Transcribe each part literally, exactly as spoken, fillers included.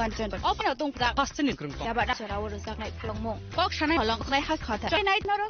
Kanchan. Open o tong pura. Hostel ni krung kong. Yaba da chora o rojak nai phlong mung. Kok sanai holong khlai ha khata. Nai noro.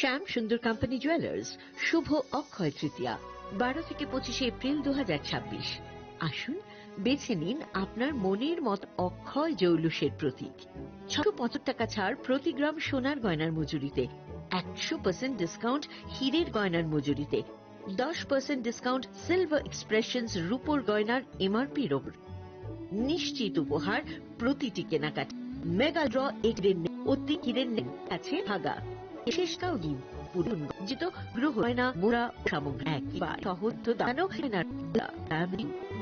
শ্যাম সুন্দর company jewellers, শুভ অক্ষয় তৃতীয়া, বারো থেকে পঁচিশে এপ্রিল দু হাজার ছাব্বিশ। আসুন, বেছে নিন আপনার মনের মত অক্ষয় জৌলুসের প্রতীক। ছশো পঁচাত্তর টাকা ছাড় প্রতি গ্রাম সোনার গয়নার মজুরিতে, একশো পার্সেন্ট ডিসকাউন্ট হীরের গয়নার মজুরিতে, দশ পার্সেন্ট ডিসকাউন্ট সিলভার এক্সপ্রেশনস রূপোর গয়নার এমআরপির ওপর। নিশ্চিত উপহার প্রতিটি কেনাকাটা। মেগা ড্র এক দিন অতি কিরেন নেই আছে ভাগা। বিশেষ কাউরি পূরণ জিত গৃহ গয়না, মুড়া ও সামগ্রী একবার সহজ দানো কেনার দাম।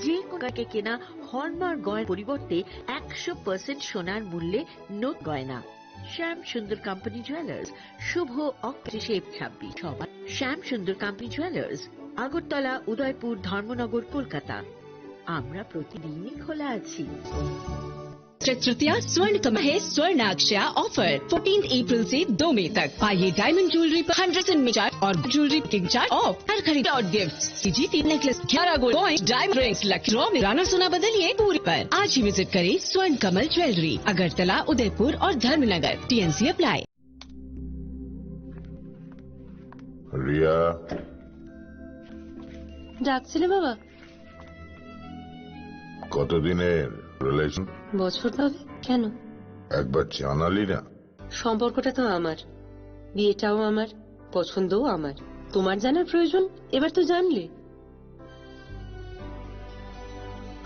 যে কোনো কাকে কেনা হলমার্ক গয়নার পরিবর্তে একশো পার্সেন্ট সোনার মূল্যে নোট গয়না। শ্যাম সুন্দর কোম্পানি জুয়েলার্স, শুভ অক্টোবর ছাব্বিশ। সবার শ্যাম সুন্দর কোম্পানি জুয়েলার্স, আগরতলা, উদয়পুর, ধর্মনগর, কলকাতা। আমরা প্রতিদিনই খোলা আছি। तृतीया स्वर्ण कमल है, स्वर्ण अक्षया ऑफर। फोर्टीन अप्रैल से दो मई तक पाइए डायमंड ज्वेलरी पर हंड्रेड परसेंट में चार्ज और ज्वेलरी मेकिंग चार्ज ऑफ। हर खरीद और गिफ्ट सीजीटी नेकलेस, ग्यारह gold coin, diamond rings, lucky draw में पुराना सोना बदलिए पूरे पर। आज ही विजिट करें स्वर्ण कमल ज्वेलरी, अगरतला, उदयपुर और धर्मनगर। TNC apply. রিয়া। ডাকছিলে বাবা? কতদিনের রিলেশন? বছর হবে। কেন? একবার জানালি না। সম্পর্কটা তো আমার, বিয়েটাও আমার, পছন্দও আমার। তোমার জানার প্রয়োজন? এবার তো জানলে।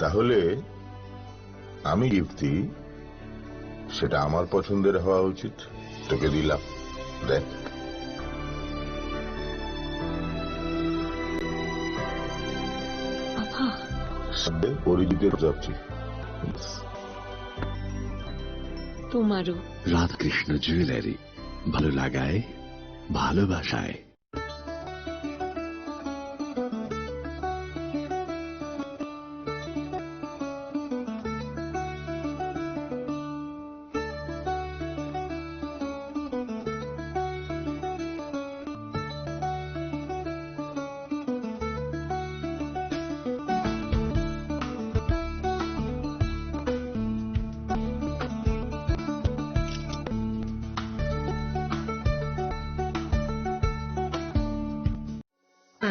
তাহলে আমি গিফট দিই, সেটা আমার পছন্দের হওয়া উচিত। তোকে দিলাম, দেখ। বাবা। সবে পরিচিত যাচ্ছি। তোমারও। রাধাকৃষ্ণ জুয়েলারি, ভালো লাগায়, ভালোবাসায়।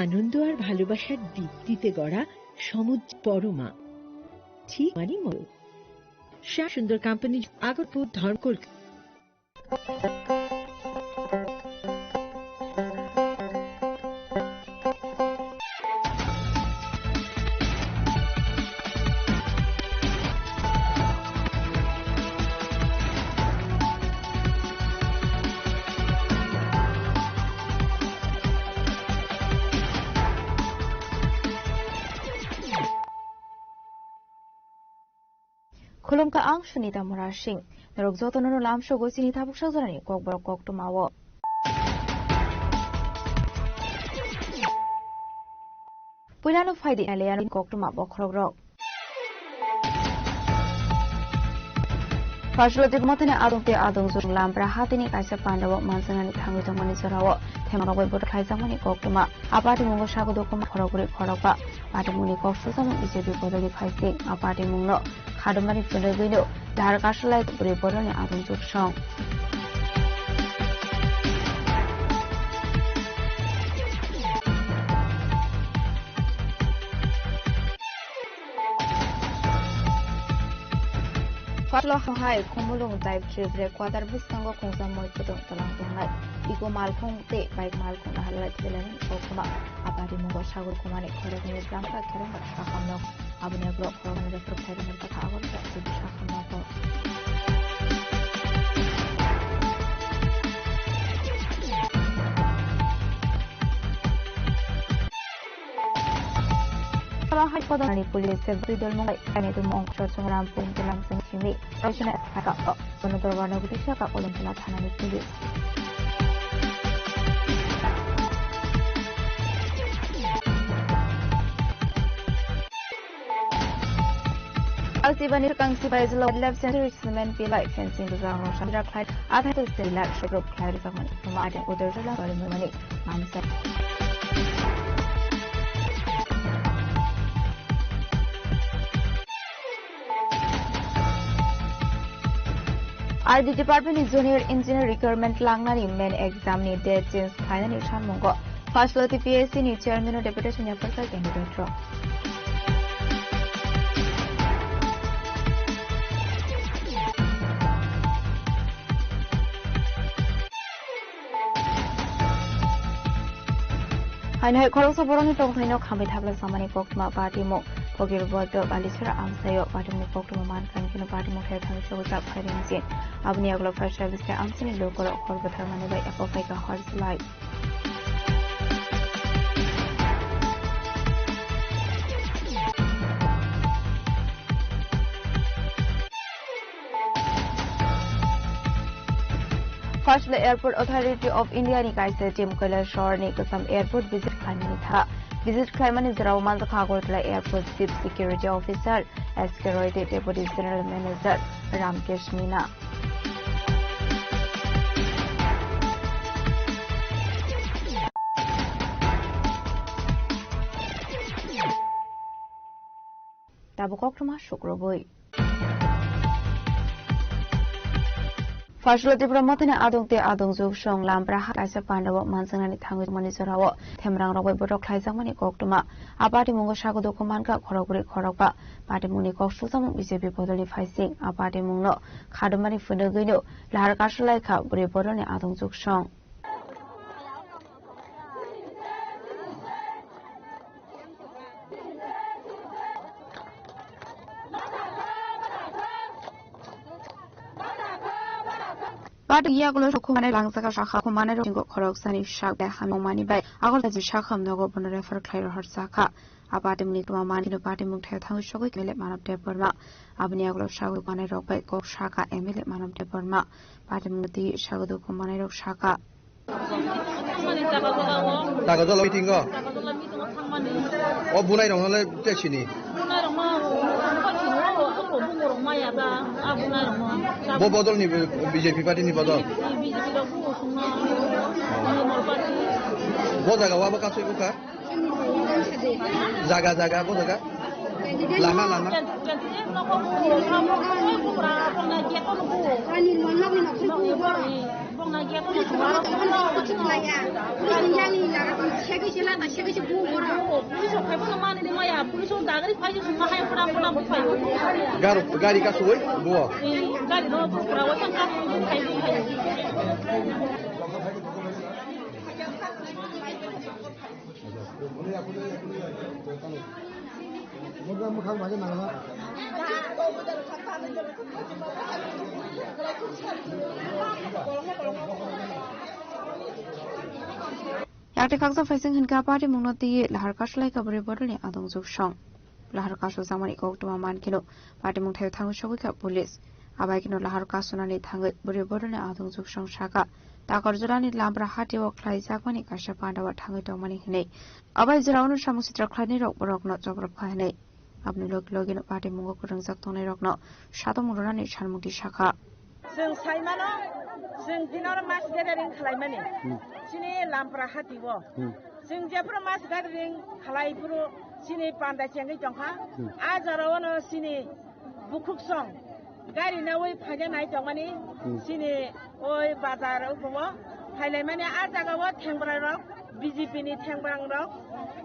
আনন্দ আর ভালোবাসার দীপ্তিতে গড়া সমুদ্র পরমা। ঠিক মানে মতো। শ্যাম সুন্দর কোম্পানি, আগরপুর, ধর্মকোল। Khulumkha, ang Sunita Murasing. Norok jotono no lamsogo chini tabuk sajorani kokborok koktwmao. Puilano phaidi Himalayani koktwma bokhorokrok. Phaisalo Tipmotani adong tei adongjwk Lambra hatini kaisa pandao manjaknani thangwi tongmani jorao themano bai bodo khlaijakmani koktwma. A patimungo sago dokuma khorokbrwi khorokba. Patimungni kok sujakmani B J P bodolni phaising. A patimungno khadomani phunugwino dahar kasolai bwrwi borokni adongjwk song. Phaisalo hai Khumulwng Dive Trip Breakwater bwskango khungsa moi kwtwng twlang tongnai. Ego malkhung tei bike malkhung naharlai thwilaimani koktwma. A patimungo sagor kumani khoroknwi bwrangsa kherang rok sakamno. Aboni ulo khoroknwi rok khairoknwi bwkha agor rok sakamno. Hai kodani police se bwrwi dol mung bai kainwi tongmung Ongkor Songrampur Tilang Singh simi Raisina Saka Bono Dorbar no Bwtisa Ka Olom Tala Thanani Police. Alsibani kang sibai jelo left century cement pilai fencing rwjak rok sabira khlai athai to se lak shop rok khlai rwjak mani tuma adeng udur jala bari mani mamsa. R D department ni junior engineer recruitment langnani main exam ni date change khlainani sanmungo Fasilwati P S C ni chairman o deputation yapharsa candidate rok. Haino hai khoroksa borokni tongthaino khambai thapla samani koktwma party mung. Phokir Boddo Balisora amsaio party mung koktwma mankha, hwnkhe party mung khe thangwi chobujak phairing jin. Aboni yagulo fire service khe amsini lukurok hor bwtharmani bai eko phaikha hor slai. First le Airport Authority of India ni kaisa team Kailasor ni Kasam Airport visit khlaimani tha. Visit khlaimani jora o manjakha Agartala Airport Chief Security Officer S K Roy tei Deputy General Manager Ramkesh Meena. Tabuk koktwma sukrubwi. Fasilwati Tipra Mothani adong tei adong juk song Lampraha kaisa pandao manjaknani thangwi mani jorao themrang rok bai borok khlaijakmani koktwma. A party mungo sago dukhu mankha khorokbrwi khorokba. Party mungni kok sukjakmung B J P bodolni phaising. A party mungno khadumani phunugwino lahar kasu laikha bwrwi bodolni adong juk song. Party yagulo khumane langjaga sakha khumane rok khorok sani sak bai hamung mani bai agol kaji sakha nogo bono refer khlai rohor sakha. A party mungni tuma mani no party mung thai thangwi sogwi M L A Manav Debbarma. Aboni yagulo sagwi khumane rok bai kok sakha M L A Manav Debbarma. Party mung twi sagwi khumane rok sakha. Tago jolo meeting o. O bunai rok nole te sini. Bo bodol ni B J P party ni bodol. Bo jaga wa bo kasui buka. Jaga, jaga, bo jaga. Lama, lama. Garo, gari kasui, bo. Yakti khaksa phaising hinkha party mungno twi lahar kasu laikha bwrwi bodolni adong juk song. Lahar kasu jakmani koktwma mankheno party mungthai thangwi sogwi kha police. Abai kheno lahar kasunani thangwi bwrwi bodolni adong juk song sakha. Takarjalani Lampraha hatio khlai jakmani kaisa pandao thangwi tongmani hinwi. Abai jora ono samung sitra khlainai rok borokno choprok pha hinwi. Aboni logi logi no party mungo kwrwngjak tongnai rokno satung rwnani sanmung twi sakha. Chwng sai mano, chwng tini oro mass gathering khlai mani. Hmm. Chini Lampraha hatio. Hmm. Chwng jephuru mass gathering khlai phuru chini panda chengwi tongkha. Hmm. A jora ono chini bukhuk song gari nawi phaina nai tongmani. Hmm. Chini oi bazar o phailaimani a jaga o thengbra rok B J P ni thengbra rok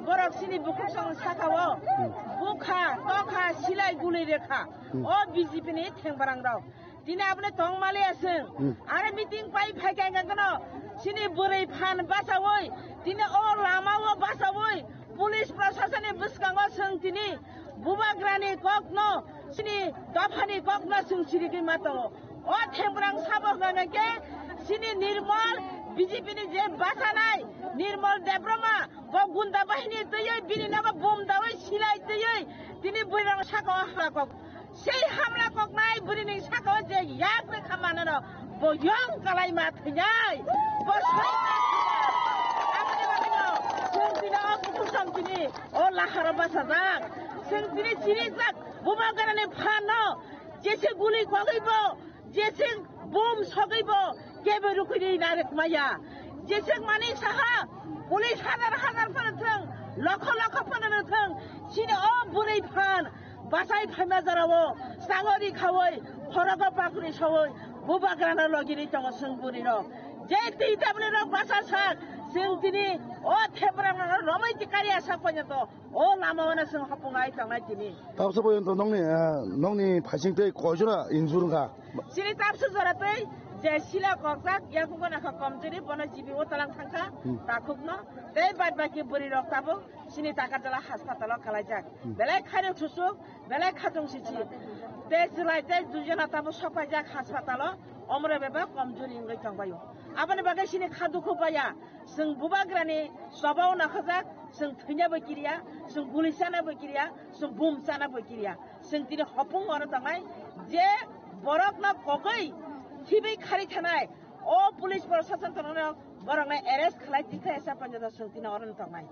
borok chini bukhuk song saka o. Hmm. Bukha tokha silai guli rekha. Hmm. O B J P ni thengbra rok. Tini aboni tongmali aswng. Hmm. Are meeting pai phai kai gano. Chini bwrwi phan bachawi. Tini o lama o bachawi. Police prasasani bwskango chwng tini bubagrani kokno, chini dophani kokno chwng sirigwi ma tongo. O themprang sabo hwnka hwnkhe chini Nirmal B J P ni je bachanai Nirmal Debbarma, bo gunda bahini twiwi bini nogo bom dawi silai twiwi tini bwrwirok saka o hamla kok. Sei hamla koknai bwrwini saka o je yak rwkha manano bo yong kalai ma thwinai. Bo soitan thwinai. Aboni bagwino chwng tini o kuthum tong tini o laharo bachajak. Chwng tini chirijak Bubagrani phanno jese guli kogwi bo Jesing bom sogwi bo kebo rukui di narwk maya. Jesing mani saha police hazar hazar phano thwng, lokho lokho phano thwng, chini o bwrwi phan bachai phaima jorao sangori khaui, khorogo pakri saui, bubagrano logiri tongo chwng bwrwirok. Je twi tabni rok bacha sak, chwng tini o thebrano romwi tikari asa ponyato. O lama o no chwng hopung ai tongnai tini. Tabsa porjonto nokni, eh, nokni phaising tei koijora injure wngkha? Chini tabsa jora tei je sila kokjak, yakung gana kha komjori, bono G B o talang thangkha, Hmm. takhukno. Tei bad baki bwrwi rok tabuk chini Takarjala haspatalo kalaijak. Hmm. Belai khairok susuk, belai khatung sichi. Tei chwlai tei dujana tabuk sokpaijak haspatalo, omre bebak komjori wngwi tongbaio. Aboni bagwi chini kha dukhu baya. Chwng bubagrani chobao nakhajak, chwng thwinabo kiriya, chwng guli chanabo kiriya, chwng bum chanabo kiriya. Chwng tini hopung oro tongnai je borokno kogwi thibwi khari thanai, o police proshashan tongno borokno arrest khlai tikhlai sa panjado chwng tini oro tongnai.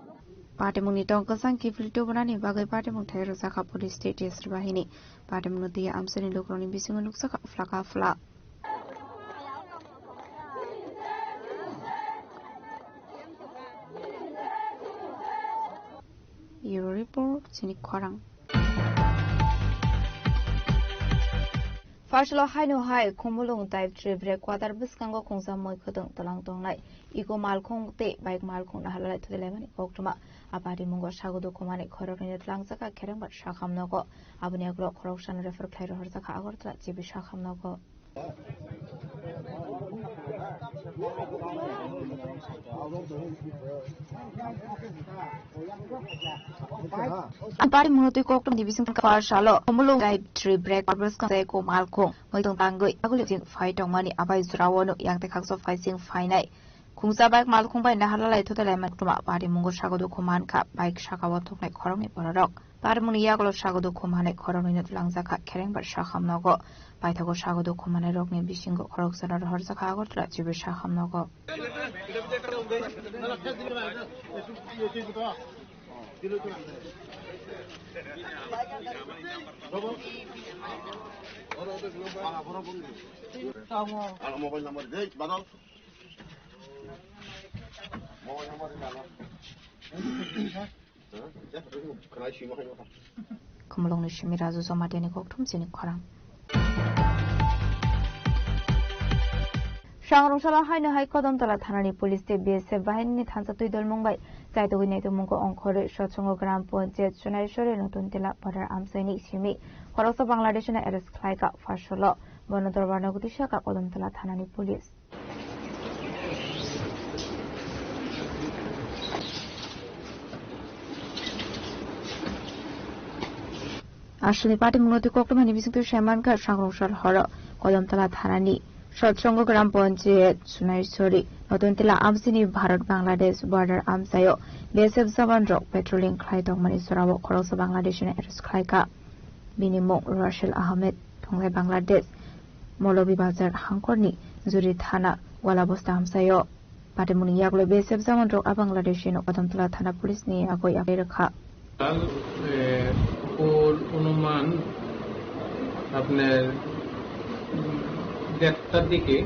Patimungni tong kwchang kiphil tubunani bagwi patimung thai rwjakha police tei T S R bahini. Patimungno twi amchaini lukurokni bisingo nukjakha phlaka phla. Euro Report, chini khorang. Phasalo haino hai Khumulwng Type three breakwater bwskango khungsa moi khotong twlang tongnai. Iko malkhung tei bike malkhung naharlai thudelaimani koktwma. A parimungo sago dukhumani khoroknwino twlangjakha Kherengbar sakham nogo. Aboni yagulo khoroksano refer khlai rohorjakha Agartala G B sakham nogo. Ang pari muno twi koktwma ni bising thangka par salo Khumulwng Type three breakwater bwskang tei ko malkhung moi tong tangwi aguli jing phai tongmani abai jora wano yang tei khaksa phai jing phainai. Khungsa bike malkhung bai naharlai thudelaimani koktwma parimungo sago dukhu mankha bike sakao thoknai khoroknwi bororok. Parimungni yagulo sago dukhu manwi khoroknwino twlangjakha Kherengbar sakham nogo. Paithago sago dukhu manwirokni bisingo khoroksano rohorjakha Agartala G B sakham nogo. Ano mobile number dei, badal. Mobile number dei, badal. Khumulwngni simi Raju Jamatia ni koktwma chini khorang. Sangrungsalo haino hai Kodamtala thanani police tei B S F bahinini thansa twi dolmung bai chaitugwi naitukmungo ongkhorwi Sotsongo Gram Panchayat Sunaisori Notun Tila border amchaini simi khoroksa Bangladeshino arrest khlaikha Phasalo. Bono dorbarno gutwi sakha Kodamtala thanani police. Aswlni patimungno twi koktwmani bisingtwi sai mankha, Sangrungsal horo Kodamtala thanani Sotsongo Gram Panchayat Sunaisori Notun Tila amsini Bharat Bangladesh border amchaio B S F jawan rok patrolling khlai tongmani jorao khoroksa Bangladeshino arrest khlaikha. Bini mung Rashil Ahmed, thunglai Bangladesh, Molobi Bazar hangkorni Juri Thana Walabosta amchaio. Patimungni yagulo B S F jawan rok a Bangladeshi no Kodamtala thana police ni yagwi yaphai rwkha. কাল, এ, দুপুর অনুমান আপনার, উম, দেড়টার দিকে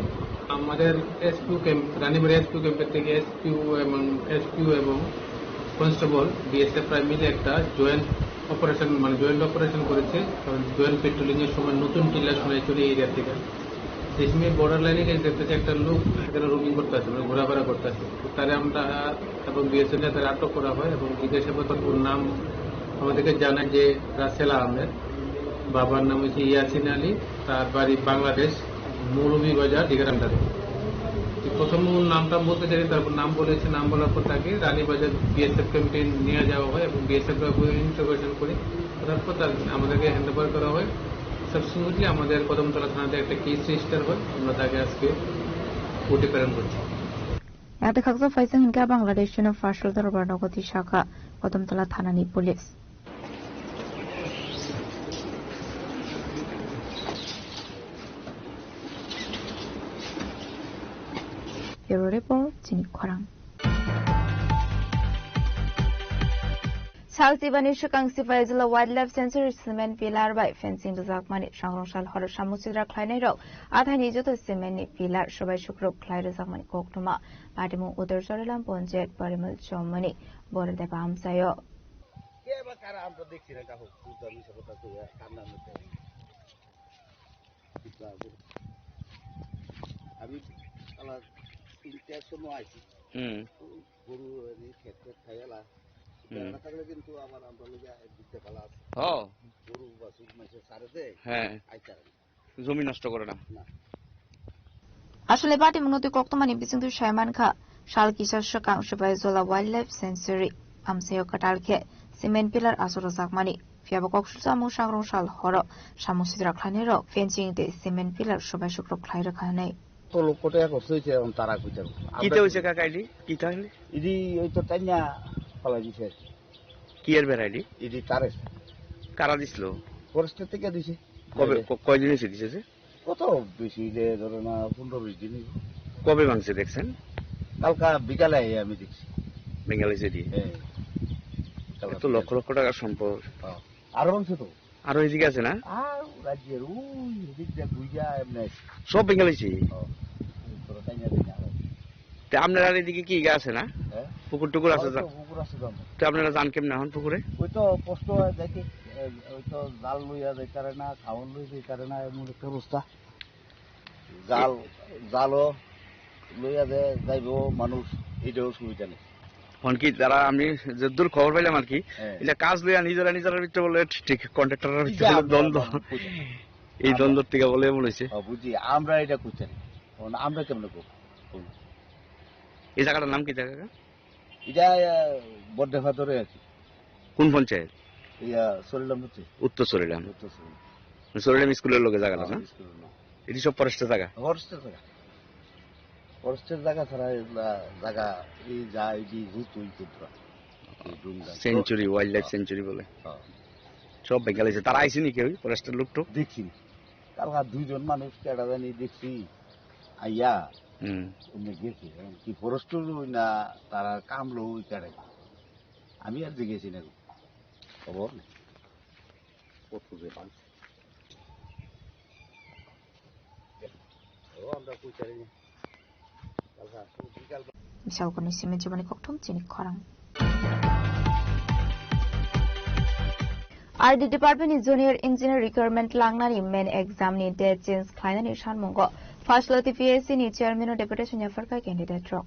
আমাদের SPO camp, Ranibari এসপিও ক্যাম্পের থেকে এসপিও এবং, এসপিও এবং কনস্টেবল বিএসএফ প্রায় মিলে একটা জয়েন্ট অপারেশন, মানে, জয়েন্ট অপারেশন করেছে, কারণ জয়েন্ট পেট্রোলিং এর সময় নতুন টিলা সোনাইছড়ি এরিয়া থেকে। যে সময় বর্ডার লাইনে গেছে, দেখতেছে একটা লোক এখানে রোমিং করতে আছে, মানে, ঘোরাফেরা করতে আছে। তারে আমরা এবং বিএসএফ তারে আটক করা হয় এবং জিজ্ঞাসাবাদ, ওর নাম আমাদেরকে জানায় যে রাসেল আহমেদ, বাবার নাম হচ্ছে ইয়াসিন আলী, তার বাড়ি বাংলাদেশ, মৌলভীবাজার, দিঘার আন্ডারে। তো প্রথম ওর নামটা বলতে চাই, তারপর নাম বলেছে, নাম বলার পর তাকে রানীবাজার বিএসএফ ক্যাম্পে নিয়ে যাওয়া হয় এবং বিএসএফরা ইন্টারোগেশন করে, তারপর তার, আমাদেরকে হ্যান্ড ওভার করা হয়। সাবসিকুয়েন্টলি আমাদের কদমতলা থানাতে একটা কেস রেজিস্টার হয়, আমরা তাকে আজকে কোর্টে প্রেরণ করছি। Yakti khaksa phaising hinkhe Bangladesh-no Faisal Dorbar nogo tisakha Kodomtola thanani police. Bureau Report, chini khorang. Sal chibani swkang Sipaijala Wildlife Sanctuary cement pillar bai fencing rwjakmani sangrong sal horo samung sidra khlainairok athaini joto cement ni pillar sobai sukrub khlai rwjakmani koktwma patimung Uttor Charilam Panchayat Parimal Chowmani Borodeba amchaio. Ke ba kara amta dekhi na kaho, tu dami sabota tu ya, karna mute. আমি কালা তিনটার সময় আইছি। হুম। গরু এই ক্ষেত ক্ষেত খাইয়ালা। হুম। না থাকলে কিন্তু আবার আমরা লগে এক দিকটা কালা আছে। ও। গরু বাছুর মাসে সারে দে। হ্যাঁ। আইতার না। জমি নষ্ট করে না। না। Asole patimungno twi koktwmani bisingtwi sai mankha, sal kisa swkang Sipaijala Wildlife Sanctuary amchaio kwtal khe cement pillar aswk rwjakmani. Phiya bo kok sujamung sangrong sal horo samung sidra khlainairok fencing tei cement pillar sobai sukrub khlai rwkha hwnwi. তো লোকটা এখন হয়েছে, এখন তারা কইতে পারবো। কিতা হয়েছে কাকা এটি? কিতা হইলে? এটি ওই তো তাই না, ফালাই দিছে আর কি। কি এর বেড়া এটি? এটি তারের। কারা দিছিল? ফরেস্টের থেকে দিছে। কবে, ক-, কয়দিন হয়েছে দিছে যে? কত বেশি হইলে ধরো না পনেরো বিশ দিন হইব। কবে ভাঙছে দেখছেন? কালকা বিকালে আইয়া আমি দেখছি। Bengali city? হ্যাঁ। কালকা এত বিকালে। লক্ষ লক্ষ টাকার সম্পদ। হ্যাঁ। আরো ভাঙছে তো। আরো এদিকে আছে না? আর রাজ্যের ওই এদিক দিয়ে ঘুরিয়া এমনি। সব বেঙ্গালি সিটি? হ্যাঁ। এই ধরো তাই না, তাই না। তে আপনার আর এদিকে কি ইয়ে আছে না? হ্যাঁ? পুকুর টুকুর আছে ওই তো যা-, পুকুর আছে তো আমার। তে আপনারা যান কেমনে এখন পুকুরে? ওই তো কষ্ট হয় দেখি, এ, ওই তো জাল লইয়া যাইতারে না, খাওয়ান লইয়া যাইতারে না, এমন একটা অবস্থা। জাল, জালও লইয়া যে যাইবো মানুষ, এটাও সুবিধা নেই। এখন কি তারা আমি যদ্দূর খবর পাইলাম আর কি, হ্যাঁ। এটা কাজ লইয়া নিজেরা নিজেরা ভিতরে বলে ঠিক কন্ট্রাক্টরের ভিতরে এটা বলে আমি দ্বন্দ্ব। আর বুঝি না। এই আমরা দ্বন্দ্বর থেকে বলে মনে হয়েছে। হ্যাঁ, বুঝি, আমরা এটা করতে নেই। এখন আমরা কেমনে করবো? এই জায়গাটার নাম কি জায়গা? এটা, আহ, বড্ডে ফাতরে আর কি। কোন পঞ্চায়েত? ইয়া, সরিলাম হচ্ছে। উত্তর সরিলাম। উত্তর সরিলাম। সরিলাম স্কুলের লগে জায়গাটা, হ্যাঁ, না? স্কুলের লগে। এটি সব ফরেস্টের জায়গা? ফরেস্টের জায়গা। ফরেস্টের জায়গা ছাড়া এগুলা জায়গা, এই যা, এই যে ভূত ওই ক্ষেত্র। এই ডুমরা। সেঞ্চুরি, ওয়াইল্ড লাইফ হ্যাঁ। সেঞ্চুরি বলে। হ্যাঁ। সব বেঙ্গালি আছে। তারা আইসেনি কেউ, ফরেস্টের লোক টোক? দেখছি না। কালকা দুইজন মানুষ কেটা জানি দেখছি। আইয়া, হুম। এমনি গেছে। এখন কি ফরেস্ট লই না, তারা কাম লই কেটে। আমি আর জিজ্ঞেসি না। খবর নেই। কত যে পান। ও, আমরা কই চারি না। কালকা বিকাল Misal kono simi jiboni kokthum chini khorang. R D department ni junior engineer recruitment langnani main exam ni date change khlainani sanmungo Faisla T P S C ni chairman o deputation yapharkha candidate rok.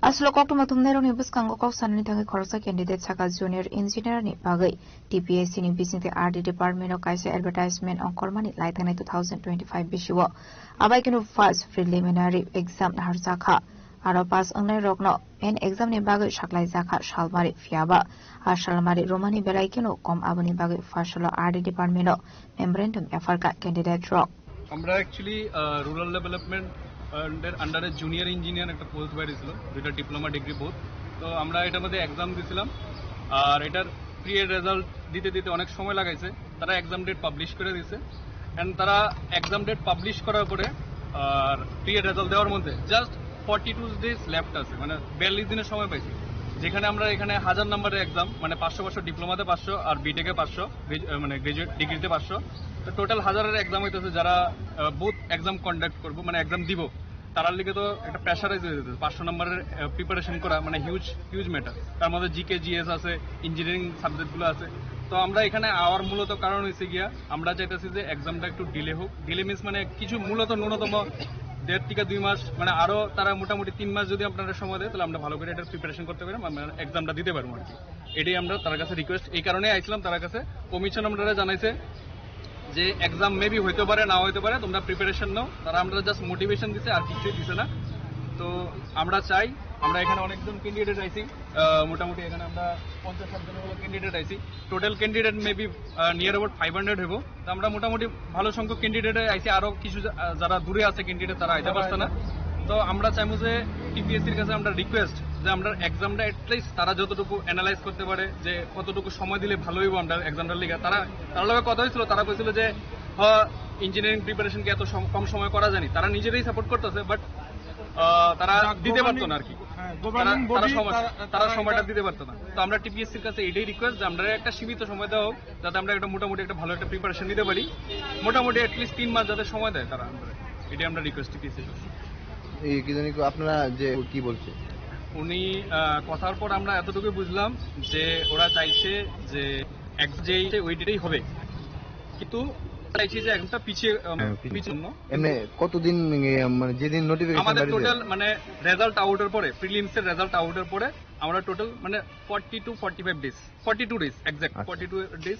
Aswk koktwma thumnairokni bwskango kok sanani thangwi khoroksa candidate saka junior engineer ni bagwi T P S C ni bisingtwi R D department o kaisa advertisement ongkhormani laithangnai two thousand twenty-five bisio. Abai kheno first preliminary exam naharjakha. Aro pass wngnai rokno main exam ni bagwi saklaijakha salmari, phiyaba a salmari romani belai kheno kom, aboni bagwi Faisla R D department o memorandum yapharkha candidate rok. আমরা অ্যাকচুয়ালি, আহ, rural development, আহ, এর আন্ডারে junior engineer একটা পোস্ট বাইরেছিল, দুইটা diploma degree board. তো আমরা এটার মধ্যে এক্সাম দিছিলাম, আর এটার প্রি রেজাল্ট দিতে দিতে অনেক সময় লাগাইছে। তারা এক্সাম ডেট পাবলিশ করে দিছে, অ্যান্ড তারা এক্সাম ডেট পাবলিশ করার পরে আর প্রি রেজাল্ট দেওয়ার মধ্যে just forty two days left আছে, মানে বিয়াল্লিশ দিনের সময় পাইছি। যেখানে আমরা এখানে হাজার নাম্বারের এক্সাম, মানে পাঁচশো পাঁচশো, ডিপ্লোমাতে পাঁচশো আর বিটেকে পাঁচশো, গ্রাজু-, আহ, মানে গ্রাজুয়েট ডিগ্রিতে পাঁচশো। তো টোটাল হাজারের এক্সাম হইতেছে, যারা, আহ, বুথ এক্সাম কন্ডাক্ট করবো, মানে এক্সাম দিব, তারার লিগে তো একটা প্রেশারাইজ হয়ে যেত। পাঁচশো নম্বরের, আহ, প্রিপারেশন করা মানে হিউজ, হিউজ ম্যাটার। তার মধ্যে জিকে, জিএস আছে, ইঞ্জিনিয়ারিং সাবজেক্টগুলো আছে। তো আমরা এখানে আওয়ার মূলত কারণ হইছে গিয়া, আমরা চাইতেছি যে এক্সামটা একটু ডিলে হোক। ডিলে মিন্স মানে কিছু মূলত ন্যূনতম দেড় থেকে দুই মাস, মানে আরো তারা মোটামুটি তিন মাস যদি আপনারা সময় দেয়, তাহলে আমরা ভালো করে এটার প্রিপারেশন করতে পারি, মানে এক্সামটা দিতে পারবো আর কি। এটাই আমরা তার কাছে রিকোয়েস্ট, এই কারণে আইছিলাম তার কাছে। কমিশন আমরা জানাইছে যে এক্সাম মেবি হইতে পারে, না হইতে পারে, তোমরা প্রিপারেশন নাও। তারা আমরা জাস্ট মোটিভেশন দিছে, আর কিছুই দিছে না। তো আমরা চাই আমরা এখানে অনেকজন ক্যান্ডিডেট আইছি। আহ, মোটামুটি এখানে আমরা পঞ্চাশ ষাট জনের মতো ক্যান্ডিডেট আইছি। Total candidate maybe near about five hundred হইব। তো আমরা মোটামুটি ভালো সংখ্যক ক্যান্ডিডেট আইছি, আরো কিছু যা-, আহ, যারা দূরে আছে ক্যান্ডিডেট, তারা আইতে পারছে না। তো আমরা চাইবো যে টিপিএসসির কাছে আমরা রিকোয়েস্ট যে আমরা এক্সামটা অ্যাটলিস্ট তারা যতটুকু অ্যানালাইজ করতে পারে যে কতটুকু সময় দিলে ভালো হইব আমরা এক্সামটার লিগে। তারা, তার লগে কথা হয়েছিল, তারা কইছিল যে ইঞ্জিনিয়ারিং প্রিপারেশন কি এত সম-, কম সময় করা যায়নি, তারা নিজেরাই সাপোর্ট করতেছে, বাট তারা দিতে পারতো না আর কি। হ্যাঁ, তারা, গভর্নিং তারা বডি সময়, তারা, তারা তারা সময়টা এটা দিতে পারতো না। তো আমরা টিপিএসসির কাছে এটাই রিকোয়েস্ট যে আমরা একটা সীমিত সময় দেওয়া হোক, যাতে আমরা একটা মোটামুটি একটা ভালো একটা প্রিপারেশন নিতে পারি। মোটামুটি অ্যাটলিস্ট তিন মাস যাতে সময় দেয় তারা, আমরা এটাই আমরা রিকোয়েস্ট টিপিএসসির কাছে। এই কি জানি কো-, আপনারা যে কি বলছে? উনি, আহ, কথার পর আমরা এতটুকুই বুঝলাম যে ওরা চাইছে যে এক, যে ওই ডেটেই হবে, কিন্তু চাইছি যে একটা পিছিয়ে, আহ, হ্যাঁ, পিছিয়ে। পিছিয়ে জন্য। এমনি কতদিন, এ, মানে যেদিন নোটিফিকেশন আমাদের বাইরে যায়? টোটাল মানে রেজাল্ট আউটের পরে, প্রিলিমস এর রেজাল্ট আউটের পরে আমরা টোটাল মানে forty two forty five days, forty two days exact, আচ্ছা। ফর্টি টু ডেজ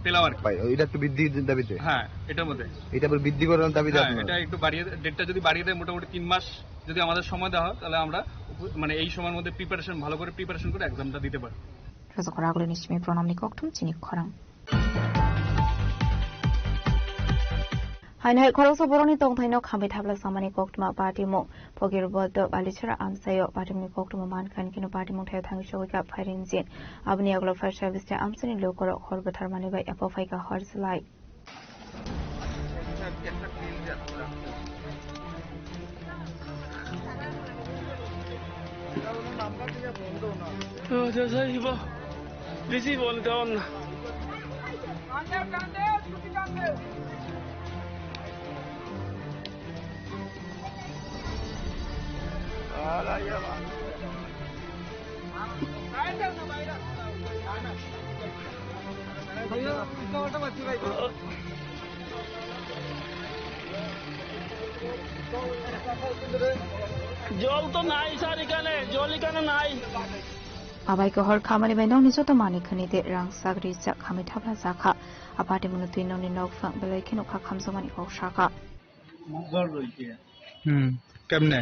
পেলাম আর কি। ভাই, এটা একটু বৃদ্ধি দাবিতে? হ্যাঁ, এটার মধ্যে। এটা আবার বৃদ্ধি করার দাবিতে হ্যাঁ, আপনারা? এটা একটু বাড়িয়ে, ডেটটা যদি বাড়িয়ে দেয়, মোটামুটি তিন মাস যদি আমাদের সময় দেওয়া হয়, তাহলে আমরা উপ-, মানে এই সময়ের মধ্যে প্রিপারেশন, ভালো করে প্রিপারেশন করে এক্সামটা দিতে পারি। Rwchapra Aguilini simi Pranamni kokthum chini khorang. Haino hai khoroksa borokni tongthaino khambai thapla samani koktwma patimung. Pogir Boddo Balichara amchaio patimungni koktwma mankha, hwnkhe no patimung thaio thangwi chogwi kha firing engine. Aboni yagulo fire service tei amchaini lukurok hor bwtharmani bai epho phaikha hor chwlai. জল তো নাই স্যার এখানে, জল এখানে নাই। Abai khe hor khamani bai nokni joto manwi khwnwi de rang sak ri jak khamwi thapla jakha. Aphati mwnwi twi nokni nokphang belai kheno kha khamjakmani kok sakha. ঘর রয়েছে। হুম, কেমনে?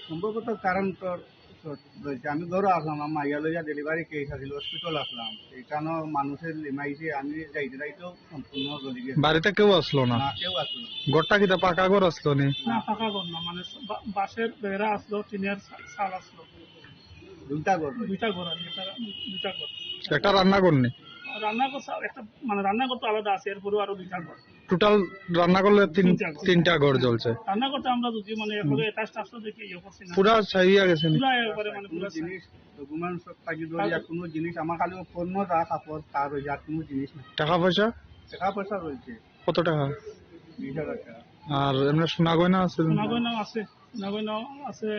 সম্ভবত কারেন্টর শর্ট রয়েছে। আমি ঘরে আসলাম, আমার মাইয়া লইয়া ডেলিভারি কেস আছিল, হসপিটাল আসলাম। এখানেও মানুষের লিমাইছে, আমি যাইতে যাইতেও সম্পূর্ণ জ্বলি গেছে। বাড়িতে কেউ আসলো না? না, কেউ আসলো না। ঘরটা কিতা পাকা ঘর আসলো নি? না, পাকা ঘর না, মানে বা-, বাঁশের বেড়া আসলো, টিনের চা-, চাল আসলো। দুইটা ঘর। দুইটা ঘর আর কি, একটা, দুইটা ঘর। একটা রান্নাঘর নি? রান্নাঘর সা-, একটা, মানে রান্নাঘর তো আলাদা আছে, এরপরেও আরো দুইটা ঘর। টোটাল রান্না করলে তিন, তিনটা ঘর। তিনটা ঘর জ্বলছে। রান্না করতে আমরা যদি মানে এখনো হুম। অ্যাটাচড আসলে দেখি ইয়ে করছি না। পুরা ছাই হয়ে গেছে নি? পুরা একবারে মানে কোনো পুরা ছাই। জিনিস, ডকুমেন্টস থাকি ধরি আর কোনো জিনিস, আমার খালি ও ফোন, যা কাপড়, তার ওই আর কোনো জিনিস নাই। টাকা পয়সা? টাকা পয়সা রয়েছে। কত টাকা? বিশ হাজার টাকা। আর এমনি সোনা গয়না আছে? সোনা গয়না আছে। সোনা গয়না আছে,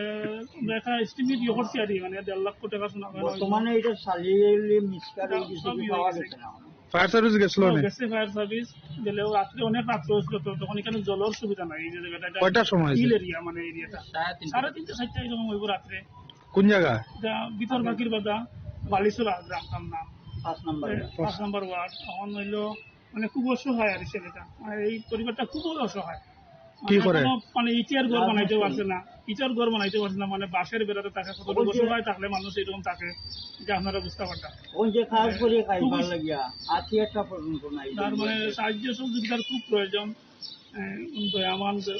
আমরা একটা এস্টিমেট ইয়ে করছি আর কি, মানে দেড় লক্ষ টাকা সোনা গয়না হইব। বর্তমানে এটা সালিয়ালি মিক্সচার এটা এই কিছু সব ইয়ে পাওয়া হয়ে গেছে। গেছে না। ফায়ার সার্ভিস গেছিল ও, নি? গেছে ফায়ার সার্ভিস, গেলেও রাত্রে অনেক রাত্রে হয়েছিল তো, তখন এখানে জলের সুবিধা নাই। এই যে জায়গাটা একটা কয়টার সময় হিল হয়েছিল? এরিয়া, মানে এরিয়াটা। সাড়ে তিনটা। সাড়ে তিনটা, চারটা এরকম হইব রাত্রে। কোন জায়গা? এটা ভিতর বাকির বাদা, বালিসরা গ্রামটার নাম। পাঁচ নম্বর এ, ওয়ার্ড। পাঁচ নম্বর ওয়ার্ড। তখন হইলো মানে খুব অসহায় আর কি ছেলেটা, মানে এই পরিবারটা খুবই অসহায়। কি মানে করে? এখনো মানে ইটার ঘর বানাইতে পারছে না, ইটার ঘর বানাইতে পারছে না, মানে বাঁশের বেড়াতে থাকে। কত ওই যে অসহায় থাকলে মানুষ এরকম থাকে, এটা আপনারা বুঝতে পারবেন। ওই যে কাজ মানে করে খাই খুবই ভালো লাগিয়া, আজকে একটা পর্যন্ত নাই। তার মানে সাহায্য সহযোগিতার খুব প্রয়োজন। আহ, দয়াবান যে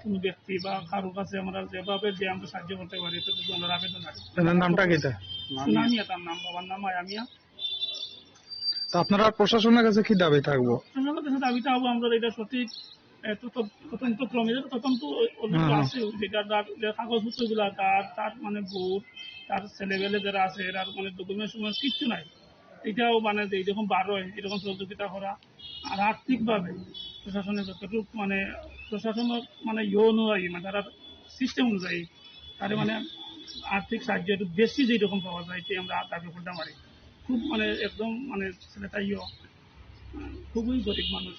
কোনো ব্যক্তি বা কারোর কাছে আমরা যেভাবে যে আমরা সাহায্য করতে পারি, এটা তো আমরা আবেদন রাখি। এনার নামটা কিতা? সুনামিয়া তার নাম, বাবার নাম আয়ামিয়া। তো আপনারা প্রশাসনের কাছে কি দাবি থাকবো? প্রশাসনের কাছে দাবি থাকবো, আমরা এটা সঠিক, এ, তো, তো, তদন্ত ক্রমে, এটা তদন্ত অলরেডি হ্যাঁ, হ্যাঁ। আছে, যেটা তার, যে কাগজপত্রগুলা তার, তার মানে ভোট, তার ছেলেবেলে যারা আছে, এরা মানে ডকুমেন্টস কিচ্ছু নাই। এটাও মানে যে এরকম বার হয়, এরকম সহযোগিতা করা, আর আর্থিকভাবে প্রশাসনের যতটুকু মানে প্রশাসনের মানে ইয়ে অনুযায়ী, মানে তারা সিস্টেম অনুযায়ী তারা মানে আর্থিক সাহায্য একটু বেশি যেরকম পাওয়া যায়, এটাই আমরা দাবি করতে পারি। খুব মানে একদম মানে ছেলেটা ইয়ে, খুবই গরিব মানুষ।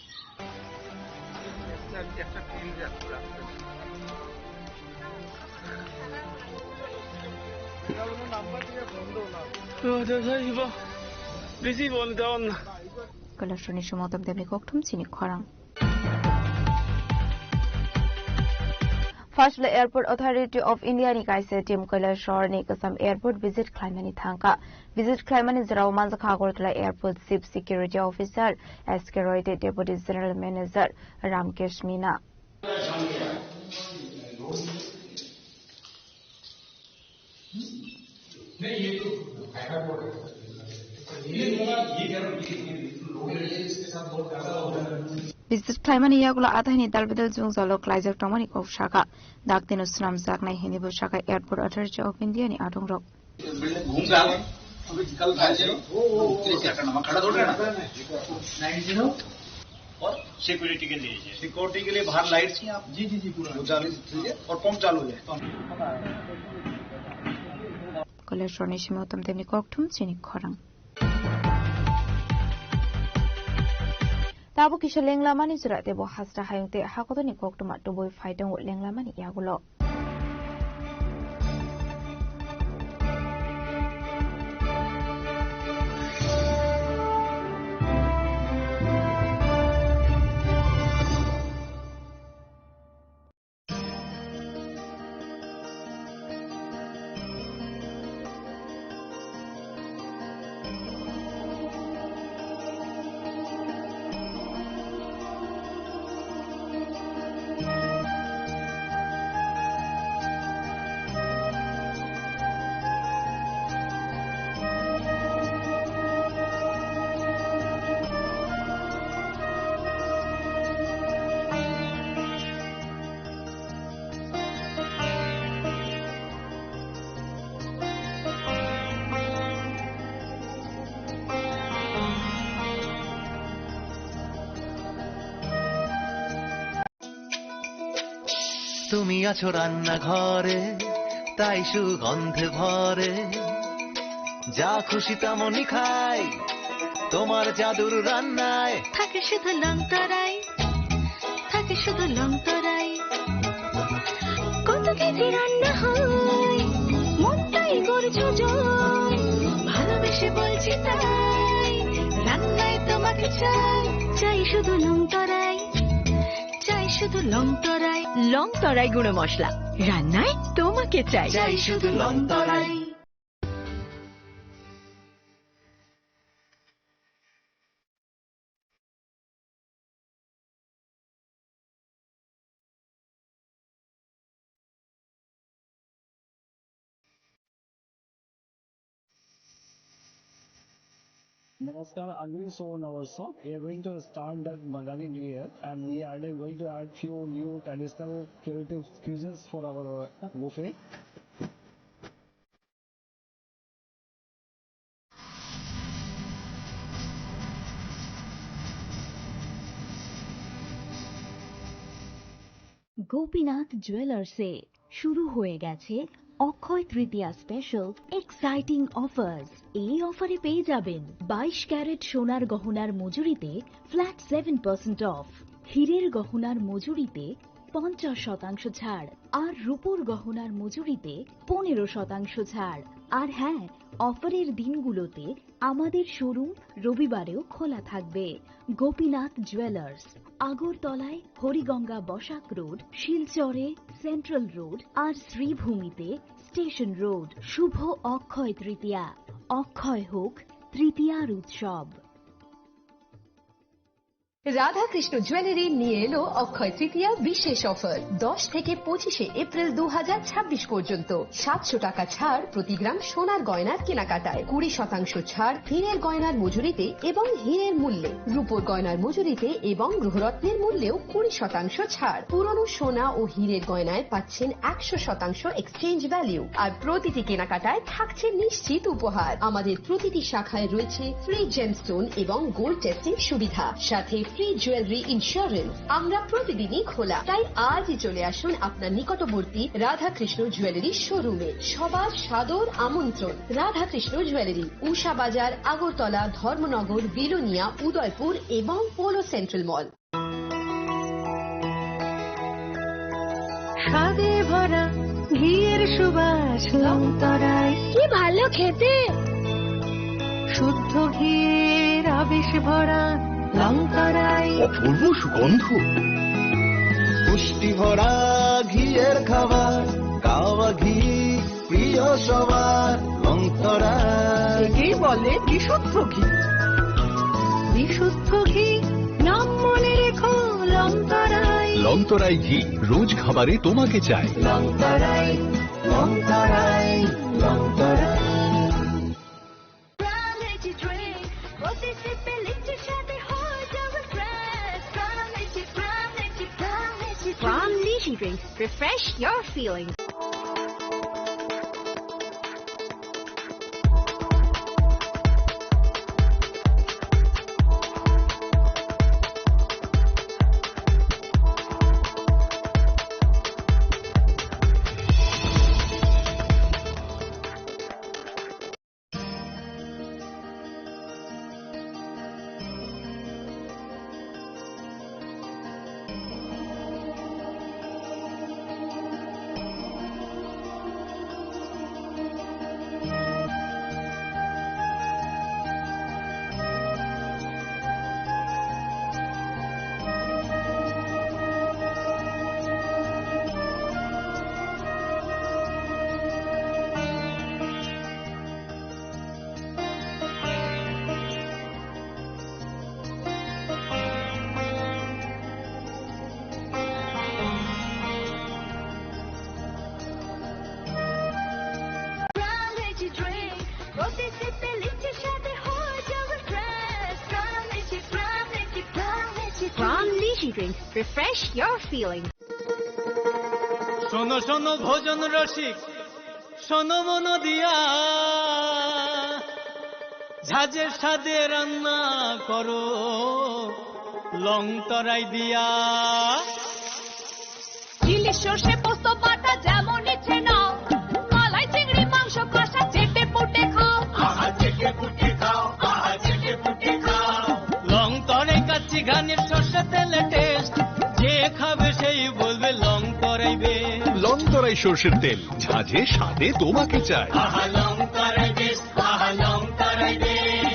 একটা, একটা ফিল্ড আছে রাস্তায়। Kailasroni Sumotom Demni Kokthum chini khorang. First le Airport Authority of India ni kaisa team Kailasor ni Kasam Airport visit khlaimani thangkha. Visit khlaimani jorao manjakha Agartala Airport Chief Security Officer S K Roy tei Deputy General Manager Ramkesh Meena. Visit khlaimani yagulo ataini dalbidal jwngjalo klaijak tongmani kok sakha. Daktino swnamjaknai hinwi bo sakha Airport Authority of India ni adongrok. Building घूम रहा है, अभी कल रात को तीन चार नंबर खड़ा थोड़ा ना। Nine zero. और सिक्योरिटी के लिए, सिक्योरिटी के लिए बाहर लाइट्स हैं आप? जी, जी, जी, पूरा। वो चालू कीजिए और पंप चालू हो जाए। Kailasor ni simi utom temni kokthum chini khorang. Tabuk kisa lenglamani jora tebo hasta hayung tei hakotorni koktwma tubui phai tongo lenglamani yagulo. তুমি আছো রান্নাঘরে, তাই সুগন্ধে ভরে। যা খুশি তেমনই খাই, তোমার জাদুর রান্নায়। থাকে শুধু লংতরাই, থাকে শুধু লংতরাই। কত কেজি রান্না হয়, মনটাই করছো জয়। ভালোবেসে বলছি তাই, রান্নায় তোমাকে চাই, চাই শুধু লংতরাই। চাই শুধু লং তরাই, লং তরাই গুঁড়ো মশলা। রান্নায় তোমাকে চাই। চাই শুধু লং তরাই। Namaskar, Agni Sohor Navabor. We are going to start the Bangali New Year, and we are going to add few new traditional creative cuisines for our buffet. Gopinath জুয়েলার্সে শুরু হয়ে গেছে অক্ষয় তৃতীয়া স্পেশাল এক্সাইটিং অফার্স। এই অফারে পেয়ে যাবেন বাইশ ক্যারেট সোনার গহনার মজুরিতে ফ্ল্যাট সেভেন পার্সেন্ট অফ, হীরের গহনার মজুরিতে পঞ্চাশ শতাংশ ছাড়, আর রূপোর গহনার মজুরিতে পনেরো শতাংশ ছাড়। আর হ্যাঁ, অফারের দিনগুলোতে আমাদের শোরুম রবিবারেও খোলা থাকবে। গোপীনাথ জুয়েলার্স, আগরতলায় হরিগঙ্গা বসাক রোড, শিলচরে সেন্ট্রাল রোড আর শ্রীভূমিতে স্টেশন রোড। শুভ অক্ষয় তৃতীয়া, অক্ষয় হোক তৃতীয়ার উৎসব। রাধাকৃষ্ণ জুয়েলারি নিয়ে এলো অক্ষয় তৃতীয়া বিশেষ অফার। দশ থেকে পঁচিশে এপ্রিল দু হাজার ছাব্বিশ পর্যন্ত সাতশো টাকা ছাড় প্রতি গ্রাম সোনার গয়নার কেনাকাটায়, কুড়ি শতাংশ ছাড় হীরের গয়নার মজুরিতে এবং হীরের মূল্যে, রূপোর গয়নার মজুরিতে এবং গ্রহরত্নের মূল্যেও কুড়ি শতাংশ ছাড়। পুরনো সোনা ও হীরের গয়নায় পাচ্ছেন একশো শতাংশ এক্সচেঞ্জ ভ্যালু, আর প্রতিটি কেনাকাটায় থাকছে নিশ্চিত উপহার। আমাদের প্রতিটি শাখায় রয়েছে ফ্রি জেমস্টোন এবং গোল্ড টেস্টিং সুবিধা, সাথে ফ্রি জুয়েলারি ইন্স্যুরেন্স। আমরা প্রতিদিনই খোলা, তাই আজই চলে আসুন আপনার নিকটবর্তী রাধাকৃষ্ণ জুয়েলারি শোরুমে। সবার সাদর আমন্ত্রণ। রাধাকৃষ্ণ জুয়েলারি, উষা বাজার, আগরতলা, ধর্মনগর, বিলোনিয়া, উদয়পুর এবং পোলো সেন্ট্রাল মল। স্বাদে ভরা ঘিয়ের সুবাস লংতরাই। কি ভালো খেতে। শুদ্ধ ঘিয়ের আবেশ ভরা লংতরাই। অপূর্ব সুগন্ধ। পুষ্টি ভরা ঘিয়ের খাবার, কাওয়া ঘি, প্রিয় সবার, লংতরাই। একেই বলে বিশুদ্ধ ঘি। বিশুদ্ধ ঘি, নাম মনে রেখো, লংতরাই। লংতরাই ঘি, রোজ খাবারে তোমাকে চাই। লংতরাই, লংতরাই, লংতরাই। Pram Lychee Drink, প্রতি সিপে লিচির স্বাদে হয়ে যাবে fresh। Pram Lychee, Pram Lychee, Pram Lychee Drink। Pram Lychee Drink, refresh your feelings. Pram Lychee Drink, প্রতি সিপে লিচির স্বাদে হয়ে যাবে fresh। Pram Lychee, Pram Lychee, Pram Lychee Drink। Pram Lychee Drink, refresh your feeling. শোনো শোনো ভোজন রসিক, শোনো মন দিয়া, ঝাঁঝের স্বাদে রান্না করো লং তরাই দিয়া। ইলিশ সর্ষে পোস্ত বাটা যেমন ইচ্ছে নাও, মালাই চিংড়ি মাংস কষা চেটে পুটে খাও। আহা, চেটে পুটে খাও, আহা, চেটে পুটে খাও। লং তরাই কাচ্চি ঘানির সর্ষে তেলে টেস্ট, যে খাবে সেই বলবে লং তরাই বেশ। লং তরাই সর্ষের তেল, ঝাঁঝে স্বাদে তোমাকে চাই। আহা, লং তরাই বেশ, আহা, লং তরাই বেশ।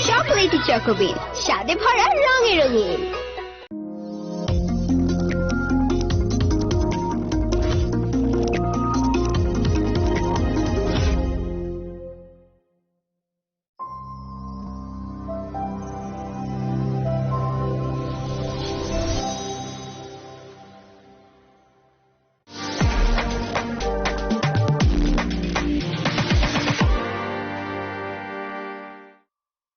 চকোলেটি চকোবিন, স্বাদে ভরা, রঙে রঙিন।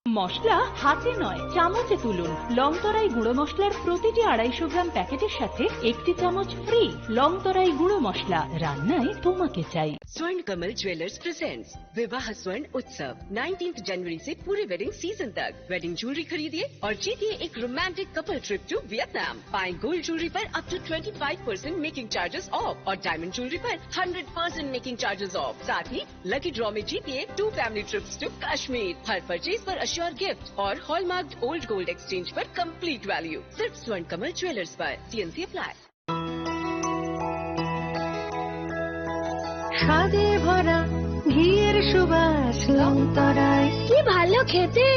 মশলা হাতে নয়, চামচে তুলুন। লংতরাই গুঁড়ো মশলার প্রতিটি আড়াইশো গ্রাম প্যাকেটের সাথে একটি চামচ ফ্রি। লংতরাই গুঁড়ো মশলা, রান্নায় তোমাকে চাই। Swarn Kamal Jewellers presents विवाह स्वर्ण उत्सव, नाइनटीन्थ जनवरी से पूरे वेडिंग सीजन तक। वेडिंग ज्वेलरी खरीदिए और जीतिए एक romantic couple trip to Vietnam. पाएं गोल्ड ज्वेलरी पर up to twenty five percent making charges off और डायमंड ज्वेलरी पर hundred percent making charges off. साथ ही लकी ड्रॉ में जीतिए two family trips to Kashmir. हर परचेज पर अश्योर गिफ्ट और हॉलमार्क्ड ओल्ड गोल्ड एक्सचेंज पर कंप्लीट वैल्यू। सिर्फ स्वर्ण कमल ज्वेलर्स पर। TNC apply. স্বাদে ভরা ঘিয়ের সুবাস লংতরায়। কি ভালো খেতে!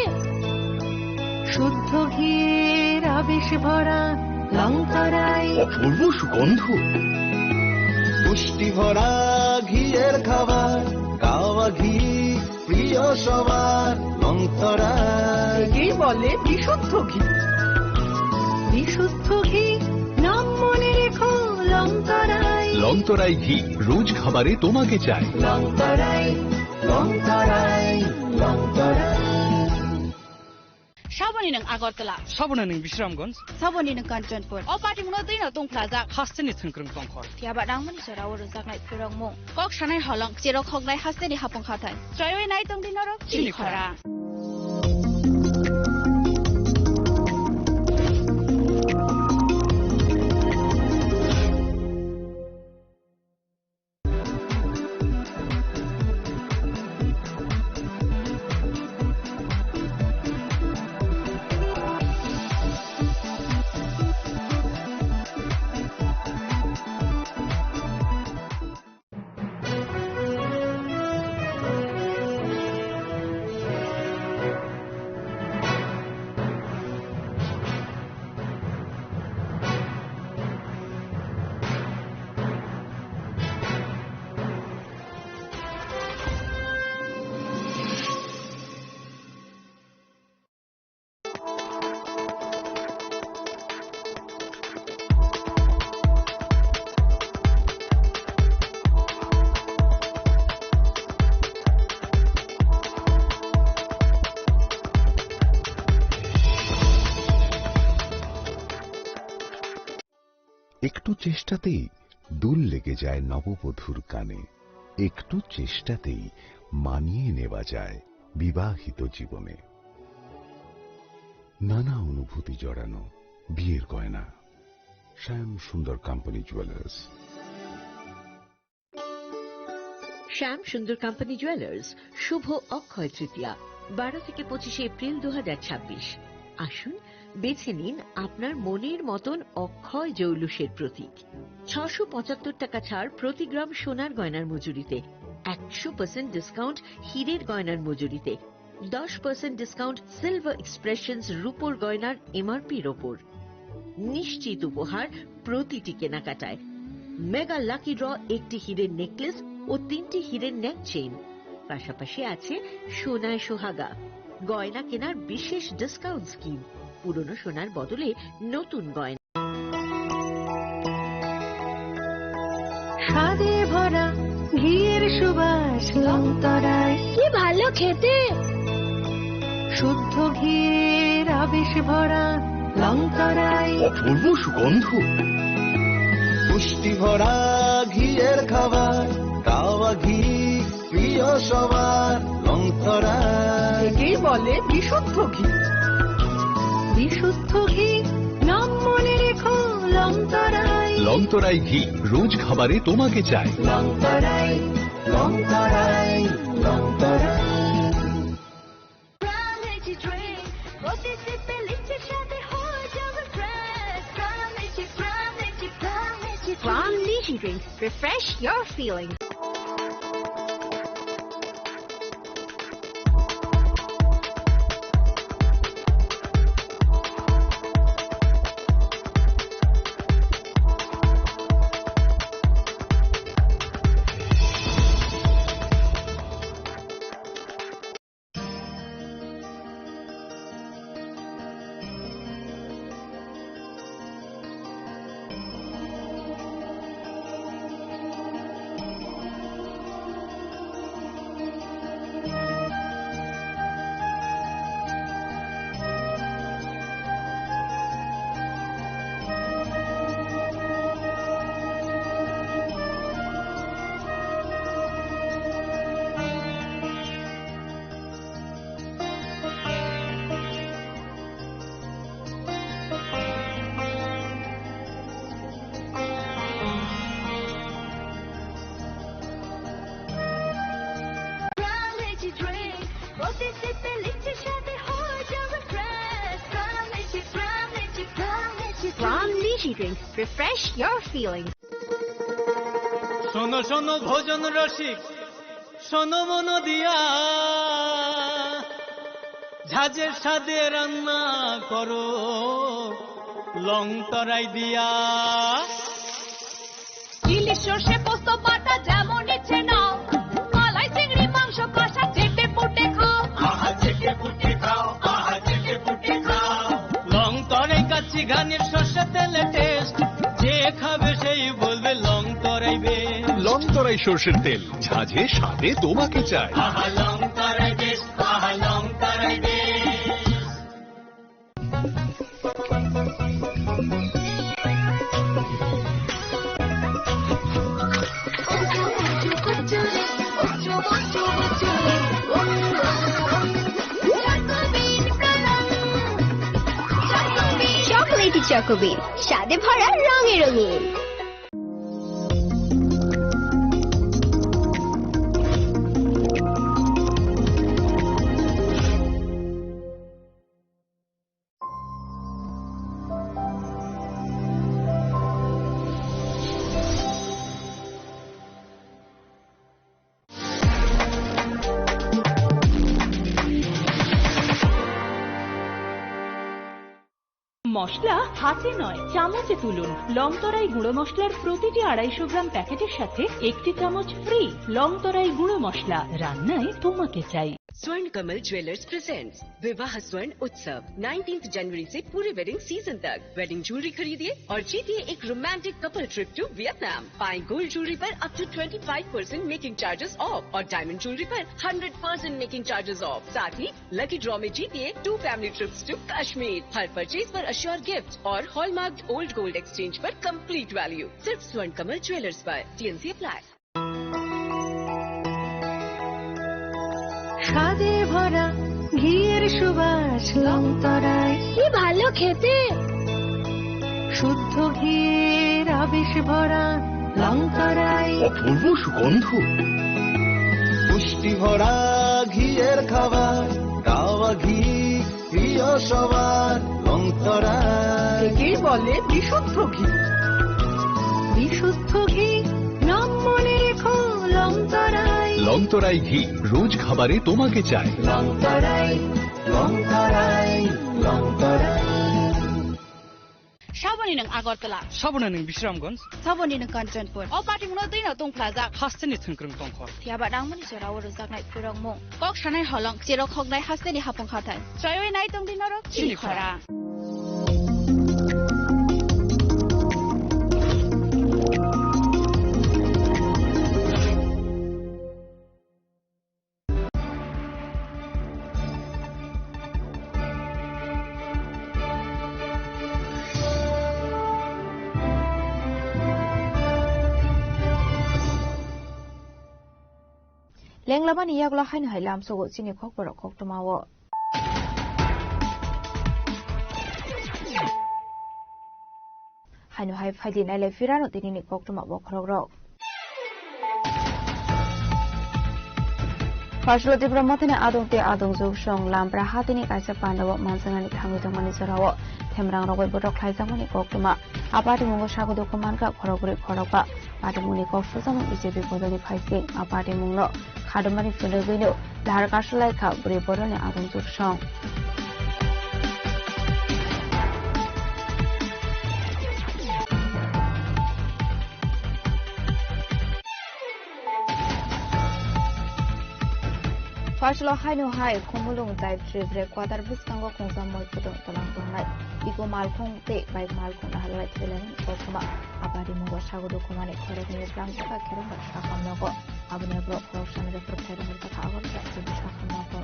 শুদ্ধ ঘিয়ের আবেশ ভরা লংতরায়। অপূর্ব সুগন্ধ। পুষ্টি ভরা ঘিয়ের খাবার, কাওয়া ঘি প্রিয় সবার লংতরায়। একেই বলে বিশুদ্ধ ঘি। বিশুদ্ধ ঘি, নাম মনে রেখো লংতরায়। লংতরাই ঘি, রোজ খাবারে তোমাকে চাই। লংতরায়, লংতরায়, Longtharai. Saboni nwng Agartala. Saboni nwng Bisramganj. Saboni nwng Kanchanpur. O party mungno twi no tongphlajak. Hasteni thwngkwrwng tongkhor. Phiya ba nangmani jora o rwjaknai phwrwngmung. Kok sanai holong, cherok hoknai hasteni hapung hathai. Chwraiwi nai tongdi norok chini khorang. চেষ্টাতেই দুল লেগে যায় নববধূর কানে। একটু চেষ্টাতেই মানিয়ে নেওয়া যায় বিবাহিত জীবনে। নানা অনুভূতি জড়ানো বিয়ের গয়না। শ্যাম সুন্দর কোম্পানি জুয়েলার্স। শ্যাম সুন্দর কোম্পানি জুয়েলার্স, শুভ অক্ষয় তৃতীয়া, বারো থেকে পঁচিশে এপ্রিল দু হাজার ছাব্বিশ। আসুন, বেছে নিন আপনার মনের মতন অক্ষয় জৌলুসের প্রতীক। ছশো পঁচাত্তর টাকা ছাড় প্রতি গ্রাম সোনার গয়নার মজুরিতে, একশো পার্সেন্ট ডিসকাউন্ট হীরের গয়নার মজুরিতে, দশ পার্সেন্ট ডিসকাউন্ট সিলভার এক্সপ্রেশনস রূপোর গয়নার এমআরপির ওপর। নিশ্চিত উপহার প্রতিটি কেনাকাটায়। মেগা লাকি ড্র, একটি হীরের নেকলেস ও তিনটি হীরের নেক চেইন। পাশাপাশি আছে সোনায় সোহাগা, গয়না কেনার বিশেষ ডিসকাউন্ট স্কিম, পুরনো সোনার বদলে নতুন গয়না। স্বাদে ভরা ঘিয়ের সুবাস লংতরায়। কি ভালো খেতে! শুদ্ধ ঘিয়ের আবেশ ভরা লংতরায়। অপূর্ব সুগন্ধ। পুষ্টি ভরা ঘিয়ের খাবার, কাওয়া ঘি প্রিয় সবার, লংতরায়। একেই বলে বিশুদ্ধ ঘি। বিশুদ্ধ ঘি, নাম মনে রেখো, লংতরায়। লংতরাই ঘি, রোজ খাবারে তোমাকে চাই। লংতরায়, লংতরায়, লংতরায়। Energy drink, প্রতি সিপে লিচ্ছে সাথে হয়ে যাবে fresh। Energy, Energy, Energy। Energy drink, refresh your feeling. Energy drink, প্রতি সিপে লিচ্ছে সাথে হয়ে যাবে fresh। Energy, Energy, Energy। Energy drink, refresh your feeling. শোনো শোনো ভোজন রসিক, শোনো মন দিয়া, ঝাঁঝের স্বাদে রান্না করো লং তরাই দিয়া। ইলিশ সর্ষে পোস্ত বাটা যেমন ইচ্ছে নাও, মালাই চিংড়ি মাংস কষা চেটে পুটে খাও। আহা চেটে পুটে খাও, আহা চেটে পুটে খাও। লং তরাই কাচ্চি ঘানির সর্ষে তেলে টেস্ট, যে খাবে সেই বলবে লং তরাই বেশ। লং তরাই সর্ষের তেল, ঝাঁঝে স্বাদে তোমাকে চাই। আহা লং তরাই বেশ, আহা লং তরাই বেশ। চকোবিন, স্বাদে ভরা, রঙে রঙিন। মশলা হাতে নয়, চামচে তুলুন। লংতরাই গুঁড়ো মশলার প্রতিটি আড়াইশো গ্রাম প্যাকেটের সাথে একটি চামচ ফ্রি। লংতরাই গুঁড়ো মশলা, রান্নায় তোমাকে চাই। Swarn Kamal Jewellers presents Vivah Swarn Utsav, nineteenth जनवरी से पूरे वेडिंग सीजन तक। वेडिंग ज्वेलरी खरीदिए और जीतिए एक romantic couple trip to Vietnam. पाएं गोल्ड ज्वेलरी पर up to twenty five percent making charges off और डायमंड ज्वेलरी पर hundred percent making charges off. साथ ही लकी ड्रॉ में जीतिए two family trips to Kashmir. हर परचेज पर और गिफ्ट और हॉलमार्क ओल्ड गोल्ड एक्सचेंज पर कंप्लीट वैल्यू सिर्फ स्वर्ण कमल ज्वेलर्स पर। TNC apply. স্বাদে ভরা ঘিয়ের সুবাস লংতরায়। কি ভালো খেতে। শুদ্ধ ঘিয়ের আবেশ ভরা লংতরায়। অপূর্ব সুগন্ধ। পুষ্টি ভরা ঘিয়ের খাবার, গাওয়া ঘি প্রিয় সবার, লংতরায়। একেই বলে বিশুদ্ধ ঘি। বিশুদ্ধ ঘি, নাম মনে রেখো, লংতরায়। লংতরাই ঘি রোজ খাবারে তোমাকে চাই। লংতরায়, লংতরায়, Longtharai. Saboni nwng Agartala. Saboni nwng Bisramganj. Saboni nwng Kanchanpur. O patimungno twino tungphlajak. Hasteni thwngkwrwng tongkho. Phiya ba nangmani jorao rwjaknai phwrwngmung. Kok sanai holong, cherok hoknai hasteni hapung hathai. Chwraiwi nai tongdi norok chini chini khorang. Lenglamani yagulo haino hai lamsogo chini kokborok koktwmao. Haino hai phaidi nailai phirano tinini koktwma bokhorokrok. Pharsalo Tipra Mothani adong tei adongjwk song Lampra hatini kaisa pandao manjaknani thangwi tongmani jorao themrangrok bai botok khlaijakmani koktwma. A patimungo sago dukhu mankha khorokbrwi khorokba. Patimungni kok sujamung B J P bodolni phaising a patimungno khadumani phunugwino lahar karsalaikha bwrwi bodolni adongjwk song. Pharsalo haino hai Khumulwng Jaitrip Bre Quarter bwskango khungsa moi phutung twlang tongnai. Iko malkhung tei bike malkhung naharlai thwilaimani koktwma. A patimungo sago dukhu mani khoroknwi tlang jakha kherang bai sakam nogo. Aboni ulo khoroksa ni refer khlai rohorjakha Agartala chini sakam nogo.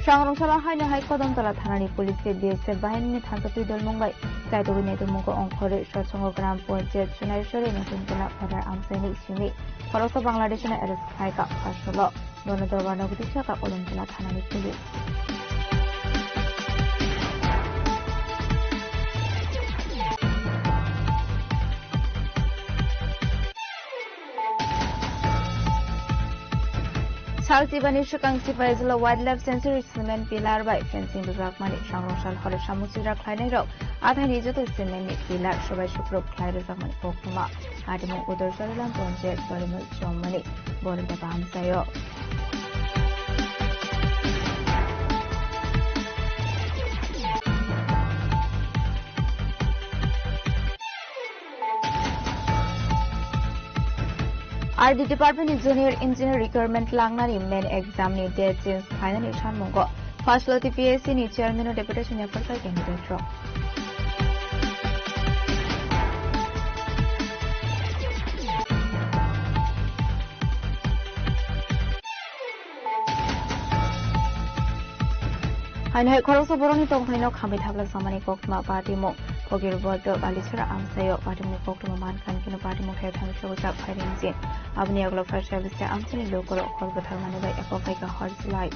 Sangrong salo haino hai Kodomtola thanani police tei B S F bahinini thansa twi dolmung bai chaitugwi naitukmungo ongkhorwi Sotsongo Gram Panchayat Sunaisori Notun Tola Khorda amchaini simi khoroksa Bangladesh-no arrest khlaikha. Pharsalo bono dorbar nokdi saka Kodomtola thanani police. Sal chibani swkang Sipaijala Wildlife Sanctuary cement pillar bai fencing rwjakmani sangrong sal horo samung sitra khlainairok athani joto cement ni pillar sobai sukrub khlai rwjakmani koktwma. Patimung Udarsarilam Panchayat Parimul Chowmani borok da bamsayo. R D Department ni Junior Engineer Recruitment langnani main exam ni date change khlainani sanmungo Pharsalo T P S C ni Chairman o deputation yapharkha candidate rok. Haino hai khoroksa borokni tongthaino khamwi thaplak samani koktwma patimung. Phokir Bordo Balichara amchaio patimungni koktwma mankha, hwnkhe patimung khe thangwi sogwi chak phai ringjin. Aboni yagulo fire service tei amchaini lukurok hor bwtharmani bai eko phaikha hor chwlai.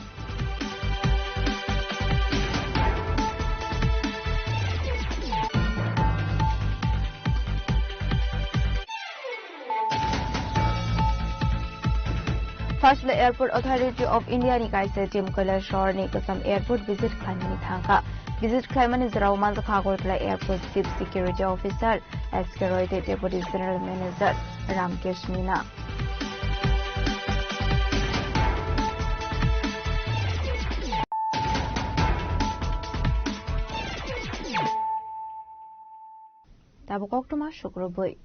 Pharsalo Airport Authority of India ni kaisa team Kailashaharni kwcham airport visit khlaimani thangkha. Visit khlaimani jorao manjakha Agartala Airport Chief Security Officer S K Roy tei Deputy General Manager Ramkesh Meena. Tabuk koktwma sukrubwi.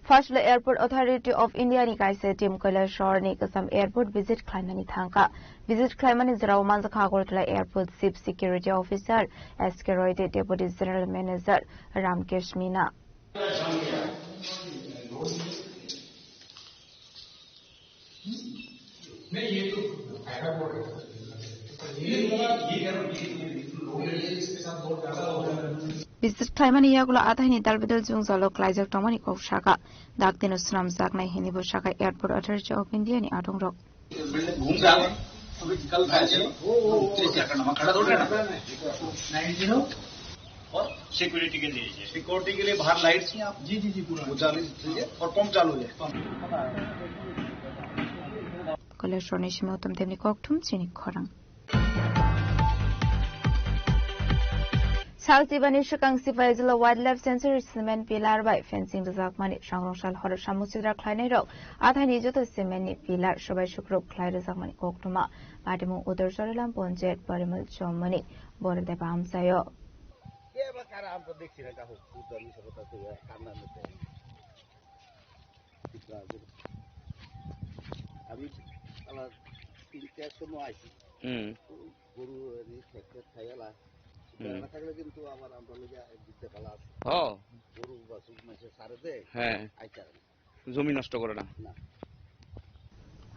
First le Airport Authority of India ni kaisa team Kailasor ni Kasam Airport visit khlaimani thangkha. Visit khlaimani jorao manjakha Agartala Airport Chief Security Officer S K Roy tei Deputy General Manager Ramkesh Mina. Visit khlaimani yagulo athaini dalbidal jwngjalo klaijak tongmani kok sakha. Daktino swnamjaknai hinibo sakha Airport Authority of India ni adongrok. घूम रहा है, अभी कल बैच है, वो, वो, वो, तीस सेकंड में खड़ा थोड़ी रहना। Nine zero. और सिक्योरिटी के लिए, सिक्योरिटी के लिए बाहर लाइट्स हैं आप? जी, जी, जी, पूरा। वो चालू कीजिए और पंप चालू है। Kailasor ni simi utom temni kokthum chini khorang. Sal tibani swkang Sipaijala Wildlife Sanctuary cement pillar bai fencing rwjakmani sangrong sal horo samung sidra khlainai rok athaini joto cement ni pillar sobai sukrub khlai rwjakmani koktwma patimung Uttor Charilam Ponchayat Parimal Chowmani Borodeba amchaio. আমি আমার তিনটার সময় আইছি। হুম। গরু এনে খেতে খাইয়ালা। হুম। না থাকলে কিন্তু আবার আমরা লইয়া দিতে পালা আছে। ও। গরু বাছুর মাসে সারে দে। হ্যাঁ। আইতারা না। জমি নষ্ট করে না। না।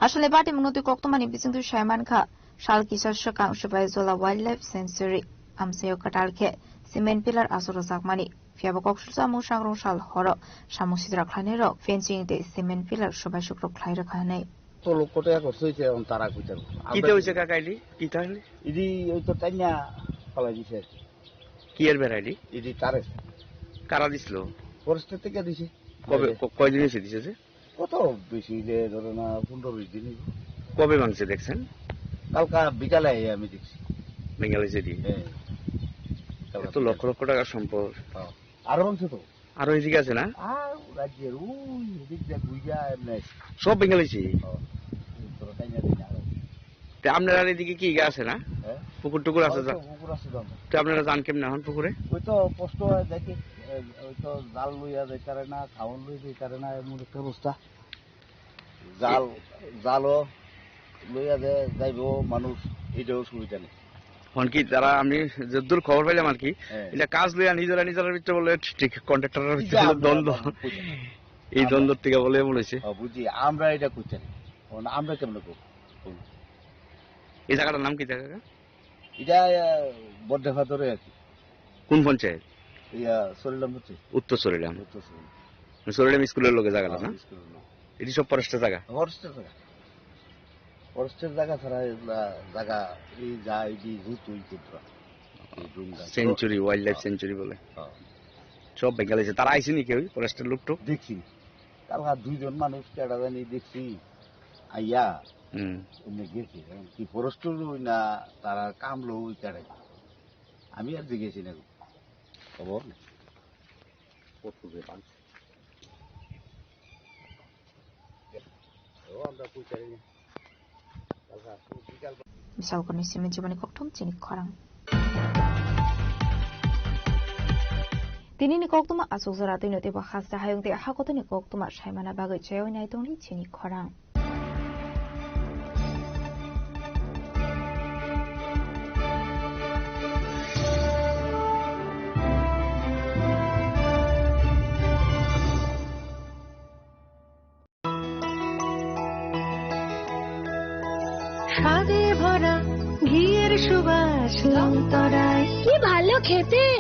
Asole bati mungno twi koktwmani bisingtwi saimankha, sal kisa swkang Sipaijala Wildlife Sanctuary amchaio kwtal khe cement pillar aswk rwjakmani. Phiyaba kok sujamung sangrong sal horo samung sidra khlainai rok fencing tei cement pillar sobai sukrub khlai rwkha hwnwi. কত লোক কত এক করছে, এটা এখন তারা কইতে পারবো। কিতা হইছে কাকা এলি? কিতা হইলে? এদি ওই তো টাইনা ফালাই দিছে আর কি। কি এর বেড়াইলি? এদি তারে। কারা দিছিল? ফরেস্টের থেকে দিছে। কবে, ক-, কয়দিন হয়েছে দিছে যে? কত বেশি হইলে ধরো না পনেরো বিশ দিন হইব। কবে ভাঙছে দেখছেন? কালকা বিকালে আইয়া আমি দেখছি। Bengali city? হ্যাঁ। এত লক্ষ লক্ষ টাকার সম্পদ। হ্যাঁ। আরো ভাঙছে তো। আরো এদিকে আছে না? আর রাজ্যের ওই এদিক দিয়ে বুঝা এমনি। সব ভেঙে লাইছে? হ্যাঁ। এই তোরা তাই না, তাই না। তে আপনারা এদিকে কি ইগা আছে না? হ্যাঁ? পুকুর টুকুর আছে? ওই তো যা-, পুকুর আছে তো। তে আপনারা যান কেমনে এখন পুকুরে? ওই তো কষ্ট হয় যাইতে, এ, ওই তো জাল লইয়া যাইতারে না, খাওন লই যাইতারে না, এমন একটা অবস্থা। জাল, জালও লইয়া যে যাইব মানুষ, এটাও সুবিধা নেই। হন কি তারা, আমি যদ্দূর খবর পাইলাম আর কি, হ্যাঁ। এটা কাজ লইয়া নিজেরা নিজেরা ভিতরে বলে ঠিক কন্ট্রাক্টরের ভিতরে এটা বলে আমরা দ্বন্দ্ব। বুঝি না। এই আমরা দ্বন্দ্ব থেকে বলে মনে হয়েছে। ও, বুঝি, আমরা এটা করতে না। কারণ আমরা কেমন করব? এই জায়গাটার নাম কি জায়গা? এটা, আহ, বড্ডেফা ধরে আর কি। কোন পঞ্চায়েত? ইয়া, সরিলাম হচ্ছে। উত্তর সরিলাম। উত্তর সরিলাম। সরিলাম স্কুলের লগে জায়গাটা, হ্যাঁ, না? স্কুলের লগে। এটি সব ফরেস্টের জায়গা? ফরেস্টের জায়গা। ফরেস্টের জায়গা ছাড়া এগুলা জায়গা, এই যা, এই যে রুত, ওই ক্ষেত্র। এই ডুমটা। সেঞ্চুরি, ওয়াইল্ড লাইফ হ্যাঁ। সেঞ্চুরি বলে। হ্যাঁ। সব বেঙ্গালি আছে। তারা আইসেনি কেউ, ফরেস্টের লোক টোক? দেখছি। কালকা দুইজন মানুষ কেডা জানি দেখছি। আইয়া, হুম। এমনি গেছে। এখন কি ফরেস্টের লোক না, তারা কাম লোক ওই কেডা? আমি আর জিজ্ঞেসি না। খবর নেই। কত যে পান। ও, আমরা কই জানি না। কালকা বিকাল Misal koni simi jiboni kokthum chini khorang. Tini ni koktuma asuk jora twi no teibo hasta hayung tei hakotoni koktuma saimana bagwi chayoi nai tongli chini khorang. স্বাদে ভরা ঘিয়ের সুবাস লংতরায়। কি ভালো খেতে।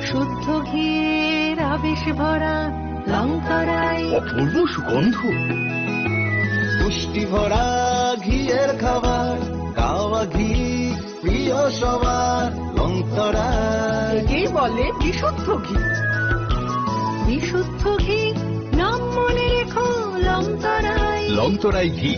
শুদ্ধ ঘিয়ের আবেশ ভরা লংতরায়। অপূর্ব সুগন্ধ। পুষ্টি ভরা ঘিয়ের খাবার, গাওয়া ঘি প্রিয় সবার লংতরায়। একেই বলে বিশুদ্ধ ঘি। বিশুদ্ধ ঘি, নাম মনে রেখো লংতরায়। লংতরায় ঘি,